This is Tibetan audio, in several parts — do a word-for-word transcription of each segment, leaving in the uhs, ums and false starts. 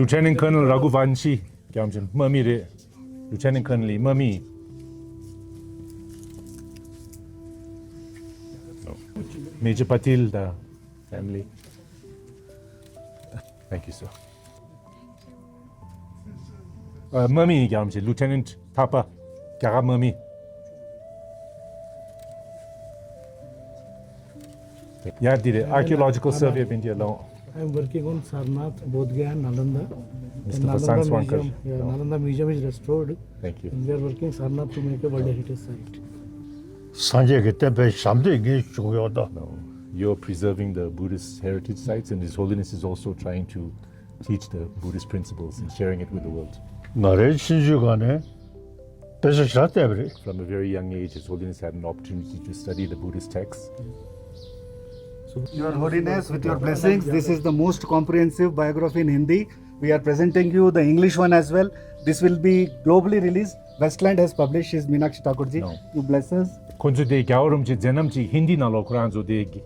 Lieutenant Colonel Raghuvanshi རྒྱ་མཚན་དམག་མི་རེད། Lieutenant Colonel ཡི་དམག་མི། Major Patil དང་family. Thank you, sir. དམག་མི་ཡིན། རྒྱ་མཚན་Lieutenant ཐག་པ། རྒྱ་གར་དམག་མི། ཡར་འདི་རེད། Archaeological Survey of India ལ། I am working on Sarnath, Bodh Gaya, Nalanda. Mister And Nalanda Vasant Swankar. Museum, yeah, Nalanda Museum is restored. Thank you. And we are working Sarnath to make a World Heritage Site. སངས་རྒྱས་ཀྱི་བསྟན་པའི་ཞབས་འདེགས་ངས་ཞུ་གི་ཡོད་ད། No. You're preserving the Buddhist heritage sites, and His Holiness is also trying to teach the Buddhist principles and sharing it with the world. ང་རའི་ཆུང་ཆུང་སྒང་ནས་དཔེ་ཆ་ཞེ་དྲག་བལྟས་པ་རེད། From a very young age, His Holiness had an opportunity to study the Buddhist texts. Your Holiness, with your blessings, this is the most comprehensive biography in Hindi. We are presenting you the English one as well. This will be globally released. Westland has published, is Meenakshi Thakurji. No. You bless us. ཁོང་ཚོས་དེ་རྒྱལ་བ་རིན་པོ་ཆེའི་མཛད་རྣམ་ཅིག་ཧིན་དི་ནང་ལོགས་ཁོ་རང་ཚོ་དེ་རྒྱས་པ་ཅིག་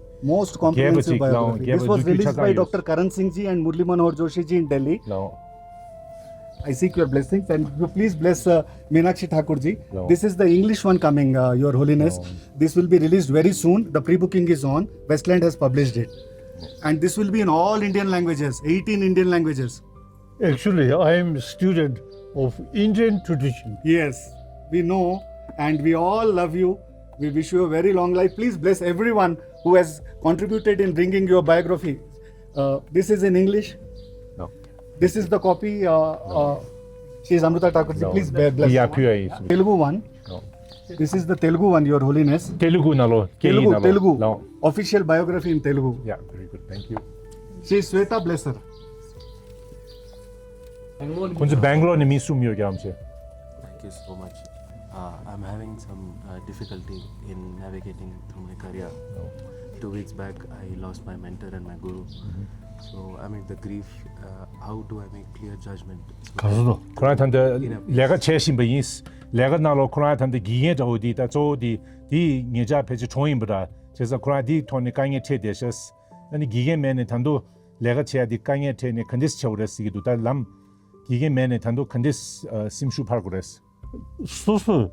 ལའང་། རྒྱས་པ་བསྡུས་རྒྱུ་ཆ་ཚང་ཡོད། Most comprehensive biography. This was released by Doctor Karan Singh ji and Murli Manohar Joshi ji in Delhi. No. I seek your blessings and you please bless, uh, Meenakshi Thakur ji. No. This is the English one coming, uh, Your Holiness. No. This will be released very soon. The pre-booking is on. Westland has published it. And this will be in all Indian languages, eighteen Indian languages. Actually, I am a student of Indian tradition. Yes, we know and we all love you. We wish you a very long life. Please bless everyone who has contributed in bringing your biography. Uh, this is in English. No. This is the copy. Uh, uh, she is Amrita Thakur ji. No. Please be-, bless. Yeah, pure is Telugu one. No. This is the Telugu one, Your Holiness. Telugu ནང་ལོགས། སྐད་ཡིག་Telugu, ནང་ལོགས། Telugu. No. Official biography in Telugu. Yeah, very good. Thank you. She is Sweta Blesser. ཁོང་ཚོ་Bangalore ནས་མི་གསུམ་ཡོད། རྒྱ་མཚན། Thank you so much. Uh, I'm having some, uh, difficulty in navigating through my career. Oh. Two weeks back, I lost my mentor and my guru. Mm-hmm. So I'm in the grief. Uh, how do I make clear judgment? ག་རེ་ཟེར་དོ། ཁོ་རང་ད་ལྟ་ལས་ཀ་བྱེད་བཞིན་པ་ཡིན། ལས་ཀ་ནང་ལོགས་ཁོ་རང་ད་ལྟ་དགེ་རྒན་འདྲ་བོ་འདི་ད་གཙོ་བོ་འདི་འདི་ངེད་ཅག་ཕལ་ཆེར་གྲོངས་ཡིན་པ་འདྲ། བྱས་ཙང་ཁོ་རང་འདིའི་ཐོག་ནས་དཀའ་ངལ་འཕྲད་བསྡད་ཤག་ཨ་ནི་དགེ་རྒན་མེད་ནས་ད་དུང་ལས་ཀ་བྱེད་ཡ་འདི་དཀའ་ངལ་འཕྲད་ནས་ག་འདྲས་བྱེད་དགོས་རེད་ཟེར་གྱི་འདུག་ད་ལམ། དགེ་རྒན་མེད་ནས་ད་དུང་ག་འདྲས་ཨ་སེམས་ཤུགས་འཕར་དགོས་རེད། སོ་སོས་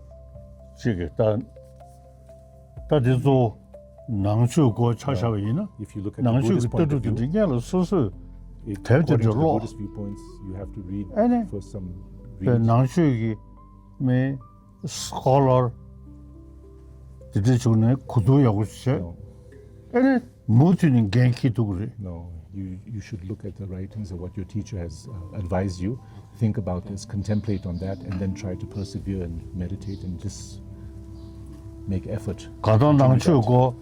ཅིག་གི་ད་ད་དེ་ཚོ་ནང་ཆོས་སྐོར་ཆ་བཞག་པ་ཡིན་ན། If you look at the ནང་ཆོས་Buddhist ཀྱི་ལྟ་point of གྲུབ་དེ་view, འདྲ་སྔོན་ལ་སོ་སོས་དེབ་དེ་according འདྲ་to the ཀློག Buddhist viewpoints, you have to read ཨ་ནི་first some པའི་read. ནང་ཆོས་ཀྱི་མི་སྐོ་ལར་དེ་འདྲ་བྱུང་ནས་གོ་བསྡུར་ཡག་པོ་བྱས། No. ཨ་ནི་མུ་མཐུད་ནས་འགན་འཁྱེར་ཐུབ་ཀྱི་རེད། No, you, you should look at the writings of what your teacher has, uh, advised you. Think about this, contemplate on that, and then try to persevere and meditate and just make effort. གང་ལྟར་ནང་ཆོས་སྐོར་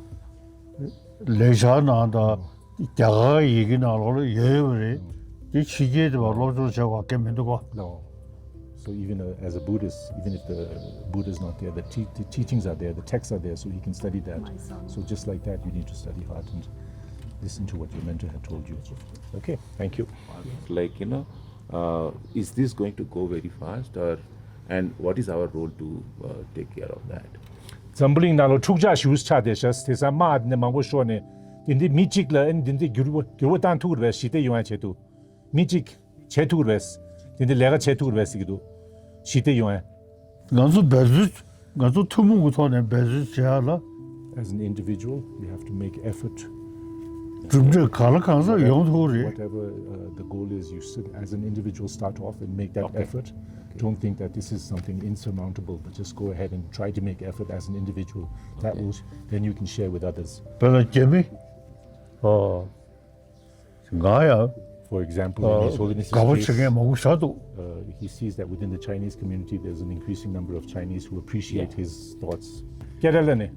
ལེགས་སྦྱར་ནང་དང་རྒྱ་གར་ཡི་གེ་ནང་ལོགས་ལ་ཡོད་པ་རེད། དེ་ཕྱི་རྒྱལ་དུ་བ་སློབ་སྦྱོང་བྱ་བ་གལ་མི་འདུག་ག No. So even, uh, as a Buddhist, even if the Buddha is not there, the, te- the teachings are there, the texts are there, so he can study that. So just like that, you need to study hard and listen to what your mentor had told you. Okay, thank you. Like, you know, uh, is this going to go very fast, or, and what is our role to, uh, take care of that? འཛམ་བུ་གླིང་ནང་ལ་འཁྲུག་ཆ་ཞེ་པོ་ཆགས་བསྡད་ཤག་དེང་སང་དམག་དེ་འདྲ་མང་པོ་ཤོར་ནས་དེ་འདྲའི་མི་གཅིག་ལ་ཨ་ནི་དེ་འདྲའི་འགྱུར་བ་འགྱུར་བ་བཏང་ཐུབ་ཀྱི་རེད་པས། ཞི་བདེ་ཡོང་ཡ་ཆེད་དུ། མི་གཅིག་བྱེད་ཐུབ་ཀྱི་རེད། དེ་འདྲའི་ལས་ཀ་བྱེད་ཐུབ་ཀྱི་རེད་ཟེར་གྱི་འདུག་ཞི་བདེ་ཡོང་ཡ། ང་ཚོ་འབད་རྩོལ། ང་ཚོ་ཐུན་མོང་གི་ཐོག་ནས་འབད་རྩོལ་བྱེད་ཡ་ལ། As an individual, you have to make effort. གྲུབ་འབྲས་ག་ལ་གང་འཚམ་ཡོང་ཐུབ་ཀྱི་རེད། Whatever, uh, the goal is, you should, as an individual, start off and make that effort. Don't think that this is something insurmountable, but just go ahead and try to make effort as an individual. That will, then you can share with others. དཔེར་ན་རྒྱ་མི། ཨོ། ང་ཡང་། For example, in His Holiness's དགའ་པོ་བྱེད་case, མཁན་མང་པོ་ཞིག་འདུག uh, he sees that within the Chinese community, there's an increasing number of Chinese who appreciate his thoughts. ཀེ་ར་ལ་ནས།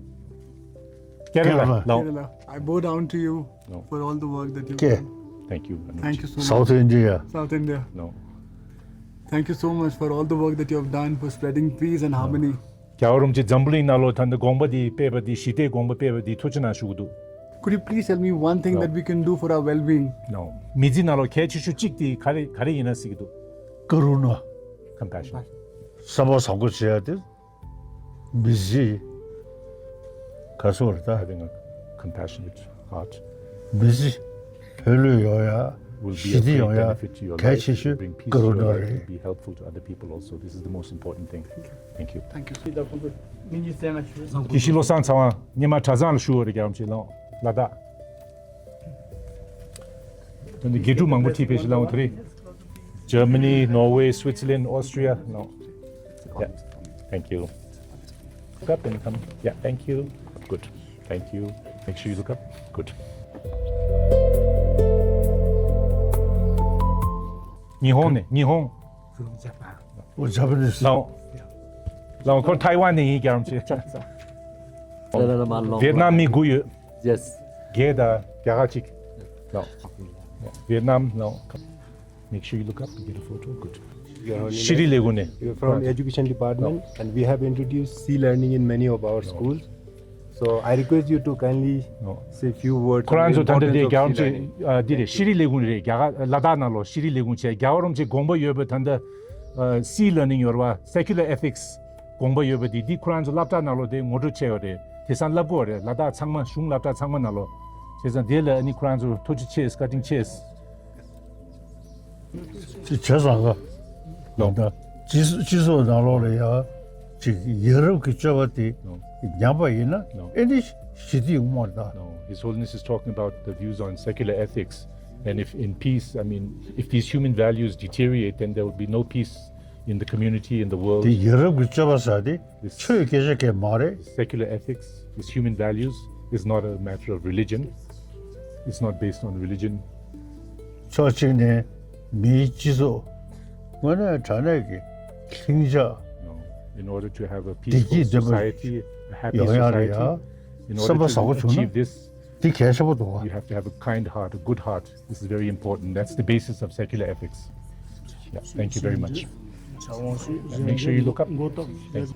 ཀེ་ར་ལ། ཀེ་ར་ལ། ལའོ། Kerala, I bow down to you No. for all the work that you've ཀེ། Done. Thank you, Anuj. Thank you so much. South India. South India. No. Thank you so much for all the work that you have done for spreading peace and harmony. རྒྱལ་བ་རིན་པོ་ཆེ་འཛམ་བུ་གླིང་ནང་ལོགས་ད་ལྟ་དགོངས་པ་འདི་སྤེལ་བ་འདི། ཞི་བདེའི་དགོངས་པ་སྤེལ་བ་འདི་ཐུགས་རྗེ་གནང་ཞུ་གི་འདུག Could you please tell me one thing No. that we can do for our well-being? No. མི་ཚེ་ནང་ལོགས་གལ་ཆེ་ཤོས་གཅིག་དེ་ག་རེ་ག་རེ་ཡིན་ན་ཟེར་གྱི་འདུག་ཀ་རུ་ཎ། Compassion. བསམ་པ་བཟང་པོ་བྱེད་ཡ་དེ་མི་ཚེ་ག་སོ་རེད་ད། Having a compassionate heart. མི་ཚེ་ལྷོད་ལྷོད་ཡོང་ཡ། will be of great benefit to your life, will bring peace to your life, will be helpful to other people also. This is the most important thing. Thank you. Thank you. དགེ་བཤེས་བློ་བཟང་ཚེ་དབང་སྔོན་མ་གྲྭ་ཚང་ལ་བཞུགས་པ་རེད། རྒྱལ་བ་རིན་པོ་ཆེ་ལགས། ལ་དྭགས། ད་ནི་དགེ་ཕྲུག་མང་པོ་ཁྲིད་པའི་ཞིག་ལ་འོང་དེ་རེད། Germany, Norway, Switzerland, Austria. No. Yeah. Thank you. Look up and come. Yeah, thank you. Good. Thank you. Make sure you look up. Good. ཉི་ཧོང་ནས། ཉི་ཧོང་། Oh, Japanese. ལའོ། ལའོ་ཁོ་ཐའེ་ཝན་ནས་ཡིན། རྒྱལ་བ་རིན་པོ་ཆེ། ཝེ་ཏི་ནམ་མི་དགུ་ཡོད། Yes. བརྒྱད་དང་རྒྱ་གར་གཅིག་ལའོ། ཝེ་ཏི་ནམ་ལའོ། Make sure you look up and get a photo. Good. Your Holiness, ཤེས་རིག་ལས་ཁུངས་ནས། We're from Education Department, and we have introduced C learning in many of our schools. So I request you to kindly say few words on the importance of C learning. ཁོ་རང་ཚོ་ད་ལྟ་དེ་རྒྱལ་བ་རིན་པོ་ཆེ། ཨ། འདི་རེད། ཤེས་རིག་ལས་ཁུངས་རེད། རྒྱ་གར་ལ་དྭགས་ནང་ལོགས་ཤེས་རིག་ལས་ཁུངས་བྱས། རྒྱལ་བ་རིན་པོ་ཆེ་དགོངས་པ་ཡོད་པ་ད་ལྟ། ཨ། C learning ཡོད་རེད་པ། Secular ethics དགོངས་པ་ཡོད་པ་དེ། འདི་ཁོ་རང་ཚོ་སློབ་གྲྭ་ནང་ལོགས་དེ་ངོ་སྤྲོད་བྱས་ཡོད་རེད། དེང་སང་བསླབ་དགོས་རེད། ལ་དྭགས་ཚང་མ། གཞུང་སློབ་གྲྭ་ཚང་མ་ནང་ལོགས། བྱས་ཙང་དེ་ལ་ཨ་ནི་ཁོ་རང་ཚོ་ཐུགས་རྗེ་ཆེ། བཀའ་དྲིན་ཆེ། ཅི་བྱས་ཙང་ག་ལོ། ད་སྤྱི་སྤྱི་ཚོགས་ནང་ལོགས་ལ་ཡ་ཅིག་ཡ་རབས་ཀྱི་སྤྱོད་པ་དེ་ཉམས་པ་ཡིན་ན། ཨེ་ནི་ཞི་བདེ་ཡོང་མ་རེད་ད། No, His Holiness is talking about the views on secular ethics, and if in peace, I mean, if these human values deteriorate, then there will be no peace in the community, in the world. དེ་ཡ་རབས་ཀྱི་སྤྱོད་པ་ཟེར་དེ། This ཆོས་སྐད་ཆ་སྐད་མ་རེད། Secular ethics, this human values, is not a matter of religion. It's not based on religion. ཕྱོགས་གཅིག་ནས་མིའི་སྤྱི་ཚོགས་དངོས་གནས་དྲང་གནས་ཀྱི་ལྷིང་འཇགས། No. In order to have a peaceful society, a happy society, in order to achieve this, འདི་གལ་ཆེན་པོ་འདུག་བ། You have to have a kind heart, a good heart. This is very important. That's the basis of secular ethics. Yeah, thank you very much. Yeah, make sure you look up. Thank you.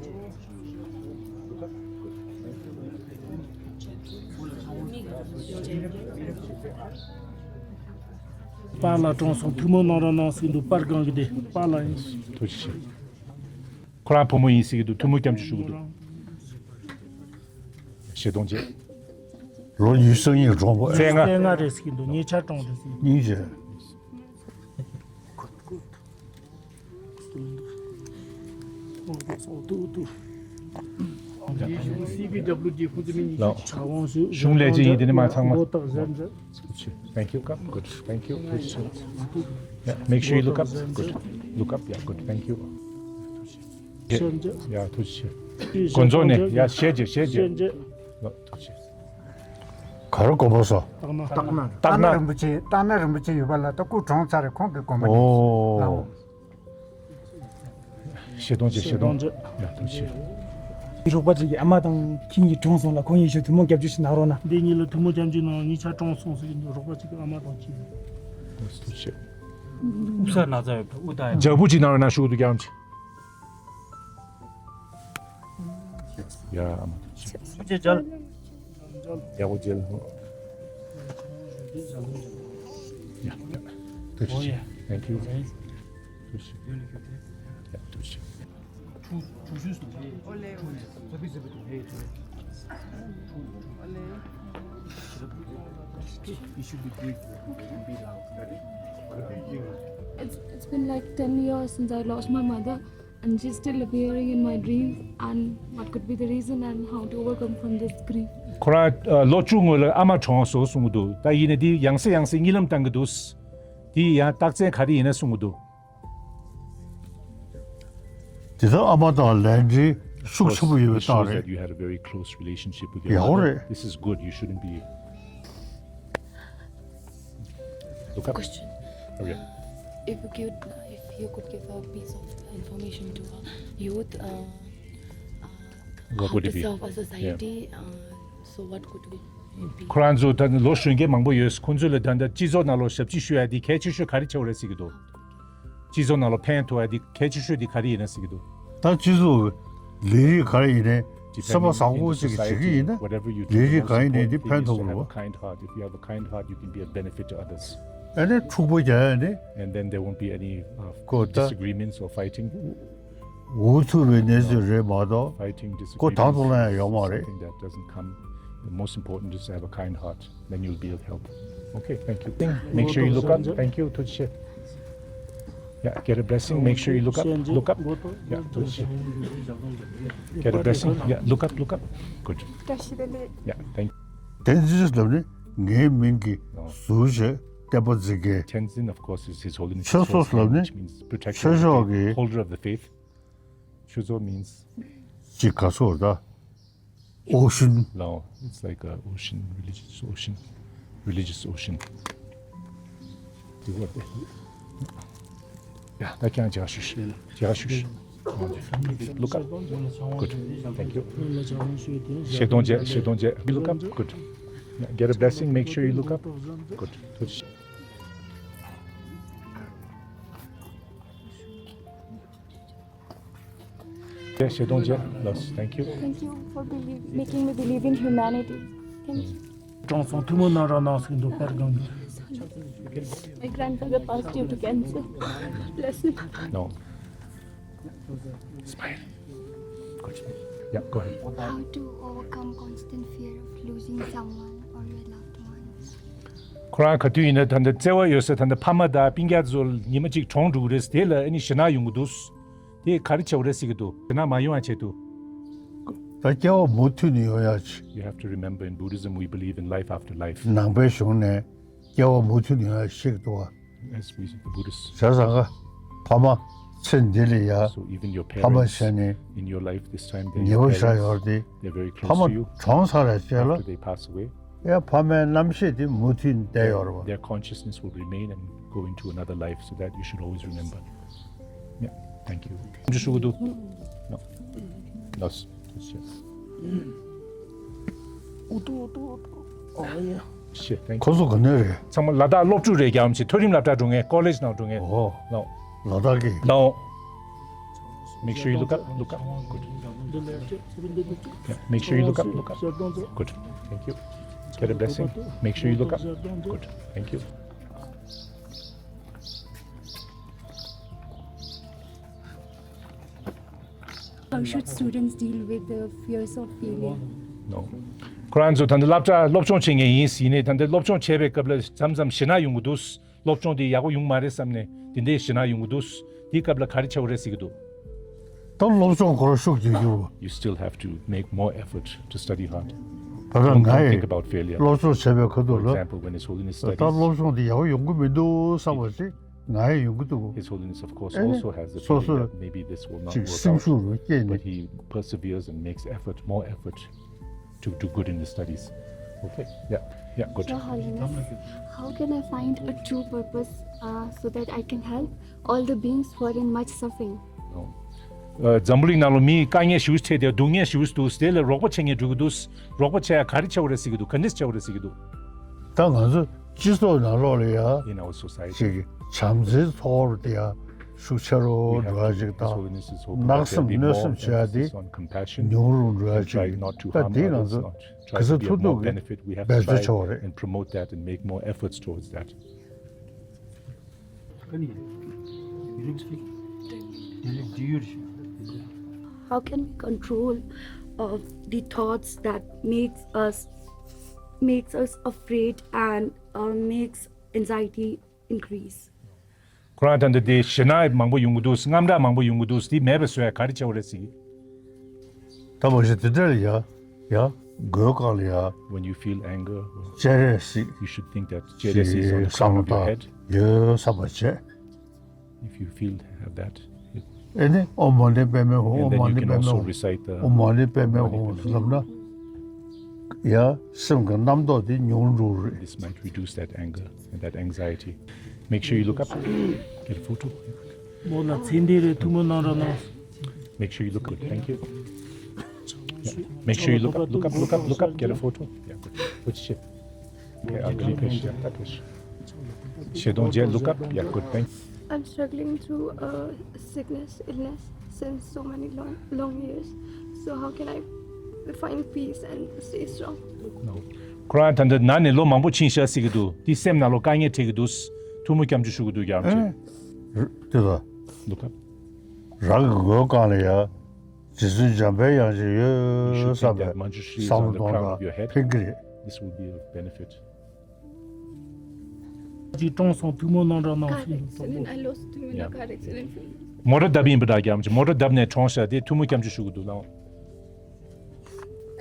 པཱ་ལགས་གྲོངས་སོང་། ཐུགས་སྨོན་གནང་རོགས་གནང་ཟེར་གྱི་འདུག་པར་སྒང་གི་དེ་པཱ་ལགས་ཡིན། ཐུགས་རྗེ་ཆེ། ཁོ་རང་བུ་མོ་ཡིན་ཟེར་གྱི་འདུག་ཐུགས་སྨོན་སྐྱབས་འཇུག་ཞུ་གི་འདུག་བཤད་གཏོང་བྱེད། ལོ་ཉི་ཤུ་རྩ་གཉིས་གྲོངས་པ། རྩ་ལྔ། རྩ་ལྔ་རེད་ཟེར་གྱི་འདུག་ཉེ་ཆར་གྲོངས་འདུག་ཟེར། སྙིང་རྗེ། སི་བི་ཌབ་ལུ་ཌི་ཁོང་ཚོ་མི་གཉིས་ཀྱི་ཕྱག་དབང་ཞུ། གཞུང་ལས་བྱེད་ཡིན། དེ་ནས་མ་ཚང་མ། Thank you. Good. Thank you. Yeah, make sure you look up. Good. Look up. Yeah, good. Thank you. Yeah, ཐུགས་རྗེ་ཆེ། དགོན་རྫོང་ནས། ཡ། ཞལ་གྱིས། ཞལ་གྱིས། ཐུགས་རྗེ་ཆེ། ག་རེ་དགོན་པ་སོ། སྟག་སྣ། སྟག་སྣ། སྟག་སྣ་རིན་པོ་ཆེ། སྟག་སྣ་རིན་པོ་ཆེ་ཡོད་པ་ལ་ད་སྐུ་གྲོངས་ཚར་རེད། ཁོང་གི་དགོན་པ་ནས། ཨོ། ལའོ། བཤད་གཏོང་བྱེད། བཤད་གཏོང་། ཡ། ཐུགས་རྗེ་ཆེ། རོགས་པ་ཅིག་གི་ཨ་མ་དང་ཁྱིམ་གྱི་གྲོངས་སོང་ལ། ཁོང་ཡིན་ཤོག་ཐུགས་སྨོན་སྐྱབས་འཇུག་ཞིག་གནང་རོགས་གནང་། འདི་གཉིས་ལ་ཐུགས་སྨོན་སྐྱབས་འཇུག་གནང་། ཉེ་ཆར་གྲོངས་སོང་ཟེར་གྱི་འདུག་རོགས་པ་ཅིག་གི་ཨ་མ་དང་ཁྱིམ། ཐུགས་རྗེ་ཆེ། དབུགས་ས་ན་ཚ་ཡོད་པ། དབུགས་ད་ཡ། ལྗགས་ཕུར་ཅིག་གནང་རོགས་གནང་ཞུ་གི་འདུག་རྒྱལ་བ་རིན་པོ་ཆེ། ཡ། ཨ་མ། ཐུགས་རྗེ་ཆེ། ཡག་པོ་མཇལ། ཡ། ཡ། ཐུགས་རྗེ་ཆེ། Thank you. ཐུགས་རྗེ་ཆེ། ཡ། ཐུགས་རྗེ་ཆེ། It's, it's been like ten years since I lost my mother, and she's still appearing in my dreams, and what could be the reason and how to overcome from this grief. ཁོ་རང་ཨ་ལོ་བཅུ་སྔོན་ལ་ཨ་མ་གྲོངས་སོང་གསུང་གི་འདུག་ད་ཡིན་ནའི་འདི་ཡང་སེ་ཡང་སེ་གཉིད་ལམ་བཏང་གི་འདུག་དེ་ཡང་རྟགས་མཚན་ག་རེ་ཡིན་ན་གསུང་གི་འདུག་དེ་དག་ཨ་མ་དང་ལས་འབྲེལ་ཤུགས་ཆེན་པོ་ཡོད་པའི་རྟགས་རེད། It shows that you had a very close relationship with your mother. ཡག་པོ་རེད། This is good. You shouldn't be Look up. Question. Okay. If you could, if you could give a piece of information to a youth, uh, uh, What how would it to be? Serve a society, uh, so what could it be? ཁོ་རང་ཚོ་ད་ལོ་གཞོན་སྐྱེས་མང་པོ་ཡོད། ཁོང་ཚོ་ལ་ད་ལྟ་སྤྱི་ཚོགས་ནང་ལོགས་ཞབས་ཕྱི་ཞུ་ཡ་དེ་གལ་ཆེ་ཤོས་ག་རེ་ཆགས་ཡོད་རེད་ཟེར་གྱི་འདུག་སྤྱི་ཚོགས་ནང་ལོགས་ཕན་ཐོགས་ཡ་དེ་གལ་ཆེ་ཤོས་དེ་ག་རེ་ཡིན་ན་ཟེར་གྱི་འདུག་ད་སྤྱི་ཚོགས་ལས་རིགས་ག་རེ་ཡིན་ནའི་བསམ་པ་བཟང་པོ་ཅིག་བྱེད་ཀྱི་ཡིན་ན། ལས་རིགས་ག་ཡིན་ནའི་དེ་ཕན་ཐོགས་དགོས། Kind heart. If you have a kind heart, you can be a benefit to others. ཨ་ནི་འཁྲུག་པ་རྒྱག་ཡ་ནི། And then there won't be any, uh, ཁོ་ད་disagreements or fighting. འུ་ཐུག་པའི་གནས་ཚུལ་རེད་མ་གཏོགས། Fighting, ཁོ་དང་དུ་disagreements ལ་ཡང་ཡོད་མ་རེད། Something that doesn't come. The most important is to have a kind heart. Then you'll be of help. Okay, thank you. Make sure you look up. Thank you. ཐུགས་རྗེ་ཆེ། Yeah, get a blessing. Make sure you look up. Look up. Yeah, ཐུགས་རྗེ་ཆེ། Get a blessing. Yeah, look up, look up. Good. བཀྲ་ཤིས་བདེ་ལེགས། Yeah, thank you. Tenzin ལབ་ནི་ངའི་མིང་གི་ཟུར་བྱས་བསྟན་པ་འཛིན་མཁན། Tenzin, of course, is His Holiness Choeseo ལབ་ནི་ཆོས་ཕྱོགས་ཀྱི་holder of the faith. Choeseo means ཅིག་ག་ཚོད་ད། Ocean. No, it's like a ocean, religious ocean, religious ocean. You were there. Yeah, that can just shush. Just shush. Look up. Good. Thank you. Shedongje, Shedongje. Look up. Good. Yeah, get a blessing. Make sure you look up. Good. Good. ཞེ་གདོང་ཅན་ལགས། Thank you. Thank you for believe, making me believe in humanity. Thank you. དྲང་སྲོང་ཐུགས་སྨོན་གནང་རོགས་གནང་ཟེར་འདུག་པར་སྒང་གི། My grandfather passed due to cancer. Bless him. No. Smile. Good. Yeah, go ahead. How to overcome constant fear of losing someone or your loved ones? ཁོ་རང་ག་དུས་ཡིན་ན་ད་ལྟ་བརྩེ་བ་ཡོད་ས་ད་ལྟ་ཕ་མ་དང་སྤུན་ཀྱག་ཚོ་ཉི་མ་གཅིག་གྲོངས་འགྲོ་གི་རེད། དེ་ལ་ཨ་ནི་ཞེད་སྣང་ཡོང་གི་འདུག་དེ་ག་རེ་བྱ་བ་རེད་ཟེར་གྱི་འདུག་ཞེད་སྣང་མ་ཡོང་བ་བྱེད་དུ། ད་སྐྱེ་བ་མུ་མཐུད་ནས་ཡོང་ཡ་ཆེ། You have to remember, in Buddhism we believe in life after life. ནང་པའི་གཞུང་ནས་སྐྱེ་བ་མུ་མཐུད་ནས་ཡོང་ཡ་ཤེས་ཀྱི་འདུག་བ། As we, the Buddhists. བྱས་ཙང་ཀ་ཕ་མ་ཚེ་འདི་ལ་ཡ། So even your parents, ཕ་མ་བྱས་ནས་in your life this time, they're ཉེ་བོ་བཞག་parents. ཡོད་དེ། They're very close to you. ཕ་མ་གྲོངས་ཚར་ར་བྱས་ལ། After they pass away. ཡ་ཕ་མའི་རྣམ་ཤེས་དེ་མུ་མཐུད་བསྡད་ཡོད་རེད་བ། Their consciousness will remain and go into another life, so that you should always remember. Yeah, thank you. འདི་ཞུ་གི་འདུག No. No. Yes. ཨུ་ཏུ་ཨུ་ཏུ་ཨུ་ཏུ། ཨོ་ཡ། Shit, thank you. ཁོ་ཚོ་ག་ནས་རེད། ཚང་མ་ལ་དྭགས་སློབ་ཕྲུག་རེད། རྒྱ་མི་ཆེ་མཐོ་རིམ་སློབ་གྲྭ་འགྲོ་མཁན། ཀོ་ལེཇ་ནང་འགྲོ་མཁན། ཨོ། No. ལ་དྭགས་ཀྱི། No. Make sure you look up, look up. Good. Yeah, make sure you look up, look up. Good. Thank you. Get a blessing. Make sure you look up. Good. Thank you. How should students deal with the fears of failure? No. ཁོ་རང་ཚོ་ད་ལྟ་སློབ་གྲྭ་སློབ་སྦྱོང་བྱེད་མཁན་ཡིན། ཡིན་ནའི་ད་ལྟ་སློབ་སྦྱོང་བྱེད་པའི་སྐབས་ལ་མཚམས་མཚམས་ཞེད་སྣང་ཡོང་གི་འདུག་སློབ་སྦྱོང་དེ་ཡག་པོ་ཡོང་མ་རེད་བསམ་ནས་དེ་འདྲའི་ཞེད་སྣང་ཡོང་གི་འདུག་དེའི་སྐབས་ལ་ག་རེ་བྱ་བ་རེད་ཟེར་གྱི་འདུག་ད་སློབ་སྦྱོང་སྐོར་ཤུགས་རྒྱག་རྒྱུ། You still have to make more effort to study hard. ད་ལྟ་Don't, ང་don't think ཡིས་about failure. སློབ་སྦྱོང་བྱས་པའི་ཁ་ཐུག For ལ། example, when His Holiness ད་སློབ་studies, སྦྱོང་དེ་ཡག་པོ་ཡོང་གི་མི་འདུག་བསམ་པ་ཞིག་ང་ཡིས་ཡོང་གི་འདུག His Holiness, of course, ཨེ་ནི་also has the སོ་feeling སོ་that maybe this will not ཅིག་work སེམས out. ཤུགས་རུ་སྐྱེས་But ནས། He perseveres and makes effort, more effort to do good in the studies. Okay. Yeah. Yeah, good. Your Holiness, how can I find a true purpose, uh, so that I can help all the beings who are in much suffering? ཨ། འཛམ་བུ་གླིང་ནང་ལ་མིའི་དཀའ་ངལ་ཞེ་པོ་ཅིག་འཕྲད་དེ། སྡུག་བསྔལ་ཞེ་པོ་ཅིག་འདུག་དེ་ལ་རོགས་པ་བྱེད་མཁན་འགྲོ་གི་འདུག་རོགས་པ་བྱེད་ཡ་ག་རེ་བྱ་བ་རེད་ཟེར་གྱི་འདུག་ག་འདྲས་བྱ་བ་རེད་ཟེར་གྱི་འདུག་ད་ང་ཚོ་སྤྱི་ཚོགས་ནང་ལོགས་ལ་ཡ། In our society. ཅིག་བྱམས་བརྩེའི་ཚོར་བ་དེ་ཡ་ཤུགས་ཆེ་རུ་འགྲོ་ཡ་ཅིག་དང་། གནག་སེམས་གནོད་སེམས་བྱེད་ཡ་དེ་ཉུང་རུ་འགྲོ་ཡ་ཅིག་ད་དེ་ང་ཚོ་ག་ཚོད་ཐུབ་ཐུབ་ཀྱིས་འབད་རྩོལ་བྱ་བ་རེད། And promote that and make more efforts towards that. How can we control, uh, the thoughts that makes us, makes us afraid and, uh, makes anxiety increase? ཁོ་རང་ད་ལྟ་དེ་ཞེད་སྣང་མང་པོ་ཡོང་གི་འདུག་དངངས་སྐྲག་མང་པོ་ཡོང་གི་འདུག་དེ་མེད་པ་བཟོ་ཡ་ག་རེ་བྱ་བ་རེད་ཟེར་གྱི། ད་མ་གཞི་དེ་འདྲ་ལ་ཡ། ཡ། མགོའི་སྒང་ལ་ཡ། When you feel anger, སྤྱན་རས་གཟིགས། You should think that སྤྱན་རས་གཟིགས is on the crown of your head. ཡོད་བསམ་པ་བྱས། If you feel have that, ཨེ་ནི་ཨོཾ་མ་ཎི་པདྨེ་ཧཱུྃ། and ཨོཾ་then མ་you ཎི་can པདྨེ also ཧཱུྃ། recite the ཨོཾ་མ་ཎི་པདྨེ་ཧཱུྃ་ལབ་ན། ཡ། སེམས་ཀྱི་རྣམ་རྟོག་དེ་ཉུང་འགྲོ་རེད། This might reduce that anger and that anxiety. Make sure you look up. Get a photo. མོ་ལ་ཚེ་འདི་རེ་ཐུགས་སྨོན་གནང་རོགས་གནང་། Make sure you look good. Thank you. Yeah. Make sure you look up, look up, look up, look up. Get a photo. Yeah, good. Good shit. Okay, ugly fish. Yeah, that fish. Shedong Jay, look up. Yeah, good. Thanks. I'm struggling through, uh, sickness, illness since so many long, long years. So how can I find peace and stay strong? No. ཁོ་རང་ད་ལྟ་ན་ནས་ལོ་མང་པོ་ཕྱིན་ཤག་ཟེར་གྱི་འདུག་དེ་སེམས་ནང་ལོ་དཀའ་ངལ་འཕྲད་ཀྱི་འདུག་ཐུགས་སྨོན་སྐྱབས་འཇུག་ཞུ་གི་འདུག་རྒྱ་མཚོས། ཨེ། དེ་ལ། Look up. རང་གི་མགོའི་སྒང་ལ་ཡ། རྗེ་བཙུན་འཇམ་དཔལ་དབྱངས་ཅིག་ཡོད་བསམ་པའི་བསམ་བློ་གཏོང་ན་ཕན་གྱི་རེད། This will be of benefit. ཅིག་གྲོངས་སོང་། ཐུགས་སྨོན་གནང་རོགས་གནང་ཟེར་འདུག་ཚོགས་པ། མོ་ཊ་བརྡབས་ཡིན་པ་འདྲ། རྒྱབ་ཀྱི་མོ་ཊ་བརྡབས་ནས་གྲོངས་ཤག་དེ་ཐུགས་སྨོན་སྐྱབས་འཇུག་ཞུ་གི་འདུག་ལགས།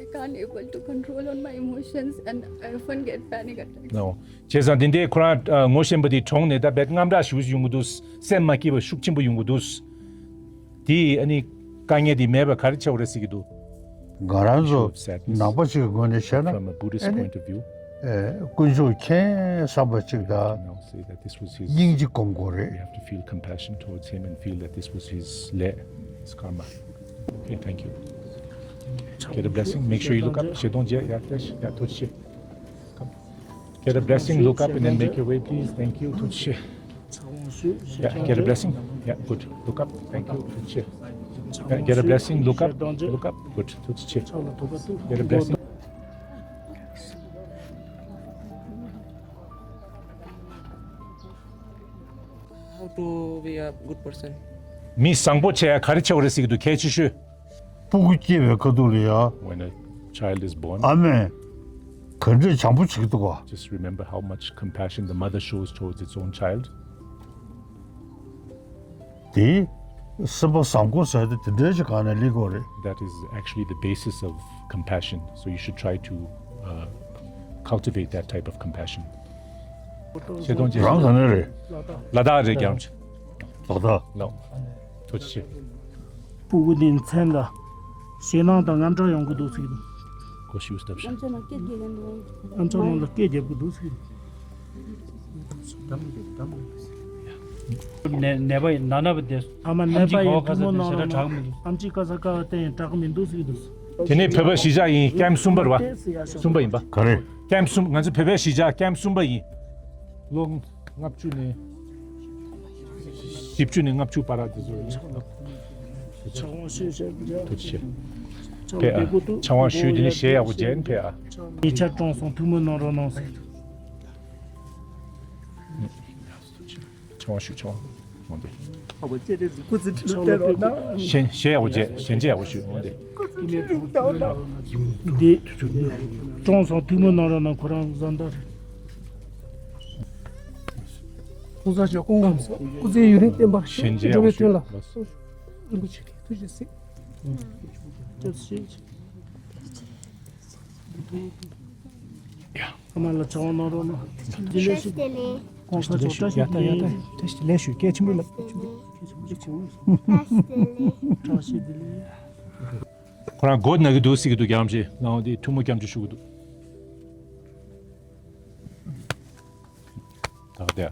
I can't able to control on my emotions and I often get panic attacks. ལགས། བྱས་ཙང་དེ་འདྲའི་ཁོ་རང་ངོ་ཤེས་པ་དེ་གྲོངས་ནས་ད་རྦད་དངངས་སྐྲག་ཞེ་པོ་ཅིག་ཡོང་གི་འདུག་སེམས་མ་སྐྱིད་པ་ཤུགས་ཆེན་པོ་ཡོང་གི་འདུག་དེ་ཨ་ནི་དཀའ་ངལ་དེ་མེད་པ་ག་རེ་བྱེད་དགོས་རེད་ཟེར་གྱི་འདུག་ང་རང་ཚོ་ནང་པ་ཞིག་གི་ངོས་ནས་བཤད་ན། From a Buddhist ཨ་ནི་point of view, ཨེ། དཀོན་མཆོག་མཁྱེན་བསམ་པ་ཅིག་དང་། Now say that this was his, སྙིང་རྗེ་སྒོམ་དགོས་རེད། We have to feel compassion towards him and feel that this was his ལས, his karma. Okay, thank you. Get a blessing. Make sure you look up. ཞལ་གདོང་མཇལ། ཡ་ལྟ་ཞིག་ཡ་ཐུགས་རྗེ་ཆེ། Come. Get a blessing. Look up and then make your way, please. Thank you. ཐུགས་རྗེ་ཆེ། Yeah, get a blessing. Yeah, good. Look up. Thank you. ཐུགས་རྗེ་ཆེ། Yeah, get a blessing. Look up. Look up. Good. ཐུགས་རྗེ་ཆེ། Get a blessing. How to be a good person? མི་བཟང་པོ་བྱེད་ཡ་ག་རེ་བྱེད་དགོས་རེད་ཟེར་གྱི་འདུག་གལ་ཆེ་ཤོས། སྤུ་གུ་སྐྱེས་པའི་ཁ་ཐུག་ལ་ཡ། When a child is born, ཨ་མས་ག་འདྲས་བྱམས་པོ་བྱེད་ཀྱི་འདུག་ག Just remember how much compassion the mother shows towards its own child. དེ་སེམས་པ་བཟང་པོ་ཟེར་དེ་དེ་འདྲའི་ཅིག་སྒང་ནས་སླེབས་དགོས་རེད། That is actually the basis of compassion. So you should try to uh, cultivate that type of compassion. ཆེ་མཐོང་ཅན། རང་ག་ནས་རེད། ལ་དྭགས་རེད། རྒྱལ་བ། ལ་དྭགས། ལགས། ཐུགས་རྗེ་ཆེ། སྤུ་གུ་དེའི་མཚན་ལ་ཞེད་སྣང་དང་དངངས་སྐྲག་ཡོང་གི་འདུག་ཟེར་གྱི་འདུག་གོ་ཤུ་སྟབས་ཤ། ཨམ་ཅོག་ནང་སྐད་རྒྱག་གི་འདུག་ཨམ་ཅོག་ནང་ལ་སྐད་རྒྱབ་ཀྱི་འདུག་ཟེར་གྱི་འདུག་ནད་ནད་པ་ཡིན་ན་ན་བ་དེ། ཨ་མ་ནད་པ་ཡིན། ཐུགས་སྨོན་གནང་རོགས་གནང་། ཨམ་ཆི་ཀ་ས་ཀ་བ་བསྟན་ཡིན་དྲག་གི་མི་འདུག་ཟེར་གྱི་འདུག་དེ་ནས་བོད་པ་གཞིས་ཆགས་ཡིན། ཀེམ་གསུམ་པ་རེད་པ། གསུམ་པ་ཡིན་པ། ག་རེ། ཀེམ་གསུམ། ང་ཚོ་བོད་པའི་གཞིས་ཆགས་ཀེམ་གསུམ་པ་ཡིན། ལོ་ལྔ་བཅུ་ནས་བཞི་བཅུ་ནས་ལྔ་བཅུ་བར་དེ་ཚོ་ཡིན། ཕྱག་དབང་ཞུས་བྱས། ཐུགས་རྗེ་ཆེ། ཕྱག་དབང་ཞུས། དེ་ནས་གཞས་ཡག་པོ་བརྗེད་ནས་ཕེབས་ཨ། ཉེ་ཆར་གྲོངས་སོང་། ཐུགས་སྨོན་གནང་རོགས་གནང་ཟེར། ཕྱག་དབང་ཞུ། ཕྱག་དབང་། འོང་དེ། ཞལ་ཞལ་ཡག་པོ་བརྗེད། ཞལ་མཇལ་ཡག་པོ་ཞུ། འོང་དེ། འདི་གྲོངས་སོང་། ཐུགས་སྨོན་གནང་རོགས་གནང་། ཁོ་རང་བཟའ་ཟླ་རེད། ༸གོང་ས་མཆོག་སྐུ་ཁམས་བཟང་། སྐུ་ཚེ་ཡུན་རིང་བརྟན་པ། ཞལ་མཇལ་ཡག་པོ་ཞུ། འགྲོ་བའི་དོན་ལ་རིན་པོ་ཆེ་གིས་ཐུགས་རྗེ་གཟིགས། སྐྱབས་སུ་མཆི། ཨ་མ་ལ་ཕྱག་དབང་གནང་རོགས་གནང་། བཀྲ་ཤིས་བདེ་ལེགས། ༸གོང་ས་མཆོག་བཀྲ་ཤིས་བདེ་ལེགས། ཡ་ད་ཡ་ད། བཀྲ་ཤིས་བདེ་ལེགས་ཞུ། སྐད་ཆེན་པོ་ལབ། སྐད་ཆེན་པོ། བཀྲ་ཤིས་བདེ་ལེགས། བཀྲ་ཤིས་བདེ་ལེགས། ཁོ་རང་མགོ་ན་གི་འདུག་ཟེར་གི་འདུག་རྒྱལ་བ་རིན་པོ་ཆེ། ལགས་འོང་དེ། ཐུགས་སྨོན་སྐྱབས་འཇུག་ཞུ་གི་འདུག་ད་ག་དེ།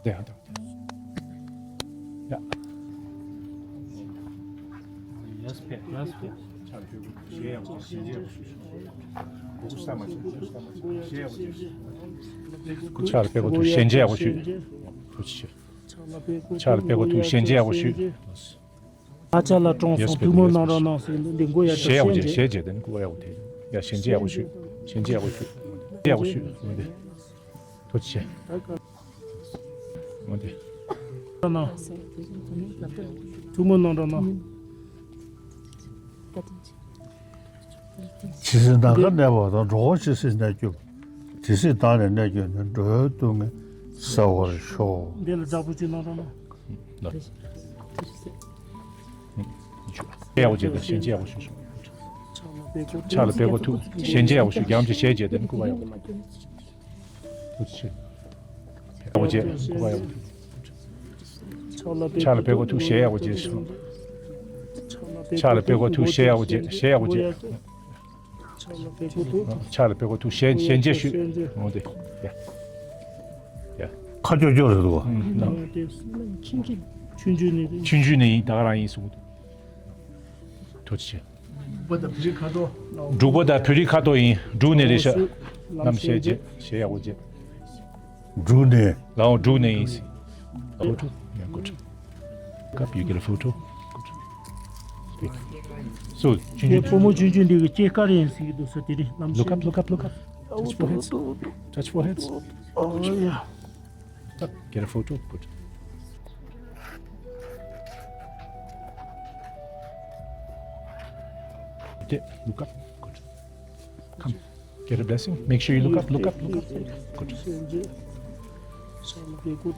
ད་ག་དེ། ཡ། ཕྱག་ལ་ཕྱག་གོ་ཐུག་ཞལ་མཇལ་ཡག་པོ་ཞུ། ཐུགས་རྗེ་ཆེ། ཕྱག་ལ་ཕྱག་གོ་ཐུག་ཞལ་མཇལ་ཡག་པོ་ཞུ། ཐུགས་རྗེ་ཆེ། ཕྱག་ལ་ཕྱག་གོ་ཐུག་ཞལ་མཇལ་ཡག་པོ་ཞུ། ཨ་ཅག་ལ་གྲོངས་སོང་། ཐུགས་སྨོན་གནང་རོགས་གནང་ཟེར་འདི་མགོ་ཡར་ཞལ་ཡག་པོ་བྱས། ཞལ་མཇལ་དེ་ནི་མགོ་ཡག་པོ་དེ། ཡ་ཞལ་མཇལ་ཡག་པོ་ཞུ། ཞལ་མཇལ་ཡག་པོ་ཞུ། ཡག་པོ་ཞུ། འོ་དེ། ཐུགས་རྗེ་ཆེ། འོ་དེ། གནང་། ཐུགས་སྨོན་གནང་རོགས་གནང་། ཇི་སྲིད་ནམ་མཁའ་གནས་པ་དང་། འགྲོ་བ་ཇི་སྲིད་གནས་གྱུར་པ། དེ་སྲིད་བདག་ནི་གནས་གྱུར་ནས། འགྲོ་བའི་སྡུག་བསྔལ་སེལ་བར་ཤོག་འདི་ལ་བདག་པོ་ཅིག་གནང་རོགས་གནང་། ལགས། ཡག་པོ་བྱས་དང་ཞལ་མཇལ་ཡག་པོ་ཞུ། ཕྱག་ལ་ཕྱག་གོ་ཐུག་ཞལ་མཇལ་ཡག་པོ་ཞུ། རྒྱལ་བ་རིན་པོ་ཆེ་ཞལ་མཇལ་དེ་ནི་སྐུ་པར་ཡག་པོ། ཐུགས་རྗེ་ཆེ། ཡག་པོ་བྱས། སྐུ་པར་ཡག་པོ། ཕྱག་ལ་ཕྱག་གོ་ཐུག་ཞལ་ཡག་པོ་བྱས་ཤོག་ཕྱག་ལ་ཕྱག་གོ་ཐུག་ཞལ་ཡག་པོ་བྱས། ཞལ་ཡག་པོ་བྱས། ཕྱག་ལ་ཕྱག་གོ་ཐུག་ཕྱག་ལ་ཕྱག་གོ་ཐུག་ཞལ་ཞལ་མཇལ་ཞུ། འོ་དེ། ཡ། ཡ། ཁ་ཀྱོག་ཀྱོག་རེད་འདུག་ཨུམ། ལགས། ཆུང་ཆུང་ནས་རེད། ཆུང་ཆུང་ནས་ཡིན། ད་ག་རང་ཡིན་གསུངས་འདུག་ཐུགས་རྗེ་ཆེ། འབྲུག་པ་དང་བོད་རིགས་ཁ་ཐོར། འབྲུག་པ་དང་བོད་རིགས་ཁ་ཐོར་ཡིན། འབྲུག་ནས་རེད་ཤག་ལམ་ཞལ་མཇལ། ཞལ་ཡག་པོ་མཇལ། འབྲུག་ནས། ལགས་འོང་། འབྲུག་ནས་ཡིན། Photo? Yeah, good. Look up, you get a photo. Good. Thank you. So, དེ་བུ་མོ་ཆུང་ཆུང་འདི་གི་སྐྱེས་སྐར་ཡིན་ཟེར་གྱི་འདུག་ས། དེ་རིང་ལམ། Look up, ཞལ། Look up, look up. Touch foreheads. Touch foreheads. Oh, yeah. Look up, get a photo. Good. Look up. Good. Come. Get a blessing. Make sure you look up, look up, look up. Good. ཞལ་ཡག་པོ་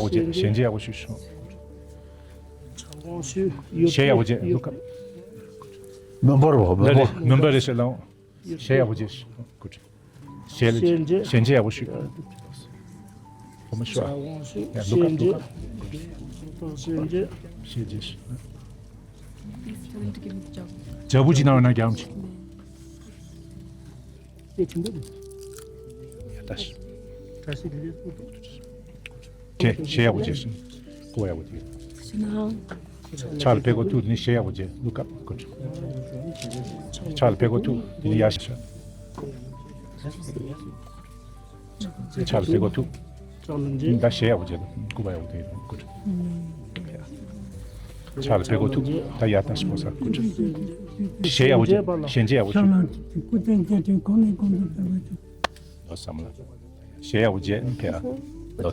བྱེད། ཞལ་མཇལ་ཡག་པོ་ཞུ། ཞལ་ཡག་པོ་བྱེད། Look up. མི་འབོར་བ། མི་འབོར། མི་འབོར་རེ་ཞེ་ལང་། ཞལ་ཡག་པོ་བྱེད། Good. ཞལ་ཞལ་མཇལ་ཞལ་མཇལ་ཡག་པོ་ཞུ། ཕོ་མོ་ཞུ། Yeah, look up, look up. ཞལ་མཇལ་ཞུ། ཇ་བུ་ཅི་ནང་ན་རྒྱམ་ཅི། ཡ་ད་ཞུ། ཞལ་ཞལ་ཡག་པོ་བྱེད། སྐུ་པར་ཡག་པོ་བྱེད། ཕྱག་ལ་ཕེབས་གོ་ཐུག་ནི་ཞལ་ཡག་པོ་བྱེད། Look up. Good. ཕྱག་ལ་ཕེབས་གོ་ཐུག་ནི་ཡར་ཞུ། ཕྱག་ལ་ཕེབས་གོ་ཐུག་ད་ཞལ་ཡག་པོ་བྱེད། སྐུ་པར་ཡག་པོ་བྱེད། Good. ཕྱག་ལ་ཕེབས་གོ་ཐུག་ད་ཡར་ད་ཞུ། Good. ཞལ་ཡག་པོ་བྱེད། ཞལ་མཇལ་ཡག་པོ་ཞུ། སྐུ་རྟེན་རྒྱས་འབྲིང་གོང་ནས་གོང་དུ་འཕེལ་བ་དང་། ལོ་བསམ་ལ། ཞལ་ཡག་པོ་བྱེད། ཕེབས། ལོ།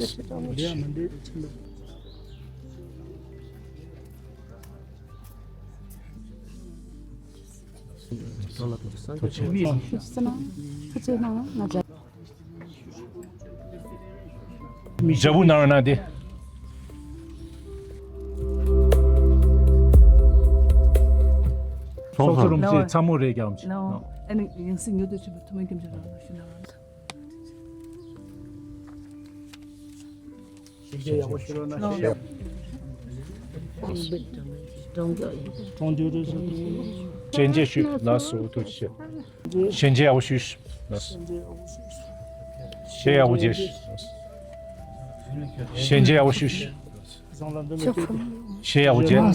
ཐུགས་རྗེ་ཆེ། ཇ་བུ་ནང་ན་དེ། ཚོགས་གཙོ་རིན་པོ་ཆེ་ཚ་མོ་རེ་རྒྱག་ཅིག་ཨ་ནི་ཡང་སྲིད་ཉོ་འདོད་བྱེད་པའི་ཐུགས་སྨོན་སྐྱབས་འཇུག་རང་ལ་ཞུ་ན་རང་། ཞལ་མཇལ་ཞུ། ལགས་སོ། ཐུགས་རྗེ་ཆེ། ཞལ་མཇལ་ཡག་པོ་ཞུ། ལགས་སོ། ཞལ་ཡག་པོ་མཇལ། ཞལ་མཇལ་ཡག་པོ་ཞུ། ཞལ་ཡག་པོ་མཇལ།